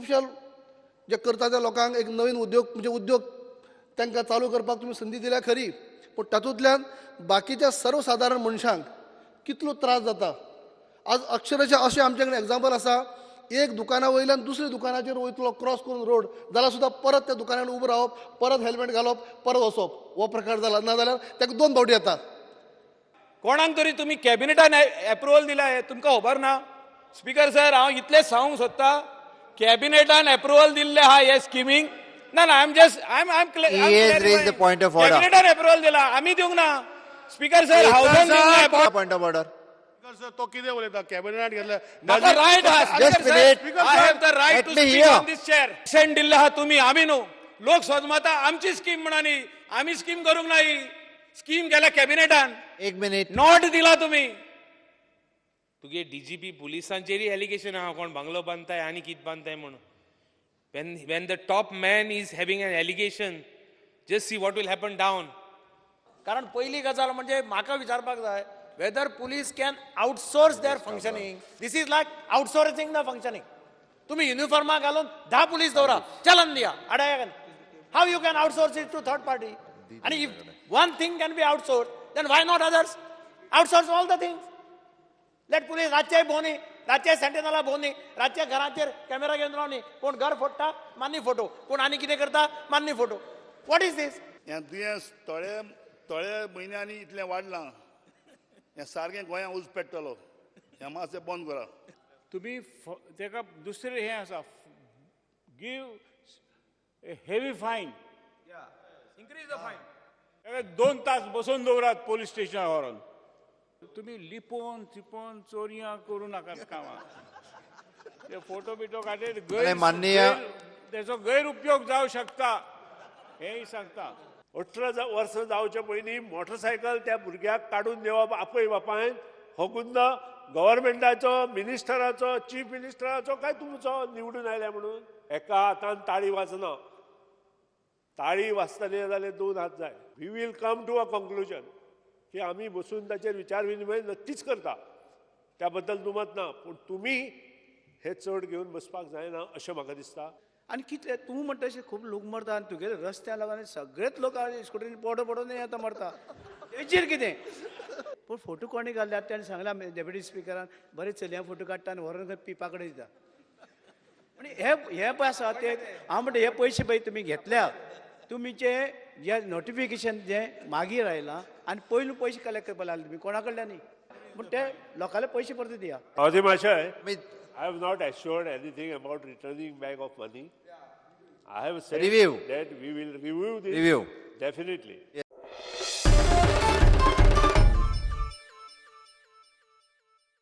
खुबश्या जे करता त्या लोकांक एक नवीन उद्योग, म्हणजे उद्योग तांकां चालू करपाक तुमी संदी दिल्या खरी, पूण तातूंतल्यान बाकीच्या सर्वसादारण मनशांक कितलो त्रास जाता. आज अक्षरशः अशें आमचे कडेन एग्जाम्पल आसा, एक दुकाना वयल्यान दुसऱ्या दुकानाचेर वयतलो क्रॉस करून रोड जाल्यार सुद्दां परत त्या दुकानान उबो रावप, परत हेल्मेट घालप, परत वचप, हो प्रकार जाला. ना जाल्यार ताका दोन फावटी येता. कोणाक तरी तुमी कॅबिनेटान एप्रुवल दिला हें तुमकां खबर ना? स्पीकर सर, हांव इतलेंच सांगूंक सोदता, कॅबिनेटान एप्रुवल दिल्लें आहा हे स्किमींक. ना ना, I am just I am I am He has raised the point of order. कॅबिनेटान approval दिला, आमी दिवंक ना. स्पीकर सर, हावसान दिवंक ना. Point of order. Sir, तो कितें उलयता? कॅबिनेटान घेतल्या. म्हाका रायट आहा. Just minute. I have the right Let to me speak hear. On this chair. Send दिल्लें आहा तुमी, आमी न्हू. लोक सोदमाता आमची स्कीम म्हणानी, आमी स्कीम करूंक ना. ही स्कीम केल्या कॅबिनेटान. एक मिनिट. Not दिला तुमी. तुगे डीजीपी पुलिसांचेरय एलिगेशन आहा, कोण बंगलो बांदताय आनी कित बांदताय म्हणून. When the top man is having an allegation, just see what will happen down. कारण पयली गजाल म्हणजे म्हाका विचारपाक जाय whether police can outsource their functioning. This is like outsourcing the functioning. तुम्ही युनिफॉर्मा घालून 10 पुलीस दवरा, चलन दिया आडाया. How you can outsource it to third party? आणि if one thing can be outsource, then why not others? Outsource all the things. Let police रातचे भोवनी, रातचे सेंटिनला भोवनी, रातच्या घराचेर कॅमेरा घेवन रावनी. कोण घर फोडटा, मान्नी फोटो. कोण आनी कितें करता, मान्नी फोटो. What is this? हें दुयेंस थोडे थोडे म्हयन्यांनी इतलें वाडलां, हें सारकें गोंयांत उज पेट्टलो. हें मातशें बंद करा. तुमी ताका दुसरें हें आसा, give heavy fine. Increase the fine. ताका 2 तास बसोवन दवरात पोलीस स्टेशनार व्हरोन. तुमी लिपोवन चिपोवन चोरयां करूं नाकात कामां. ते फोटो बिटो काडले नाही, माननीय- तेचो गैरउपयोग जावं शकता हेंय सांगता. 18 वर्सां जावचे पयलीं मोटरसायकल त्या भुरग्याक काडून दिवप आपय बापायन, हो गुन्नो गव्हर्मेंटाचो, मिनिस्टराचो, चीफ मिनिस्टराचो काय तुमचो निवडून आयल्या म्हणून? एका हातान ताळी वाजना. ताळी वाजतली जाल्यार दोन हात जाय. We will come to a conclusion की आमी बसून ताचेर विचार विनिमय नक्कीच करता, त्या बद्दल दुमत ना, पूण तुमी हे चड घेवन बसपाक जायना अशें म्हाका दिसता. आनी कितले तूं म्हणटा तशें खूब लोक मरता आनी तुगेले रस्त्या लागून सगळेच लोक स्कुटरीन पडो पडोन येता, मरता. तेजेर कितें? पूण फोटो कोणी घातल्यात तेणें सांगलां डेप्युटी स्पिकरान, बरे चलयां फोटो काडटा आनी व्हरोन खंय पिपा कडेन दिता. आनी हे हे पळय आसा ते हांव म्हणटा, हे पयशे पळय तुमी घेतल्या, तुमीचे जे नोटिफिकेशन जे मागीर आयलां आनी पयलू पयशे कलेक्ट करपाक लागले तुमी कोणा कडल्यान न्ही, पूण ते लोकांले पयशे परते दिया. अवधी माशय. मी I have not assured anything about returning back of money. I have said Review. that we will review this. Review. Definitely.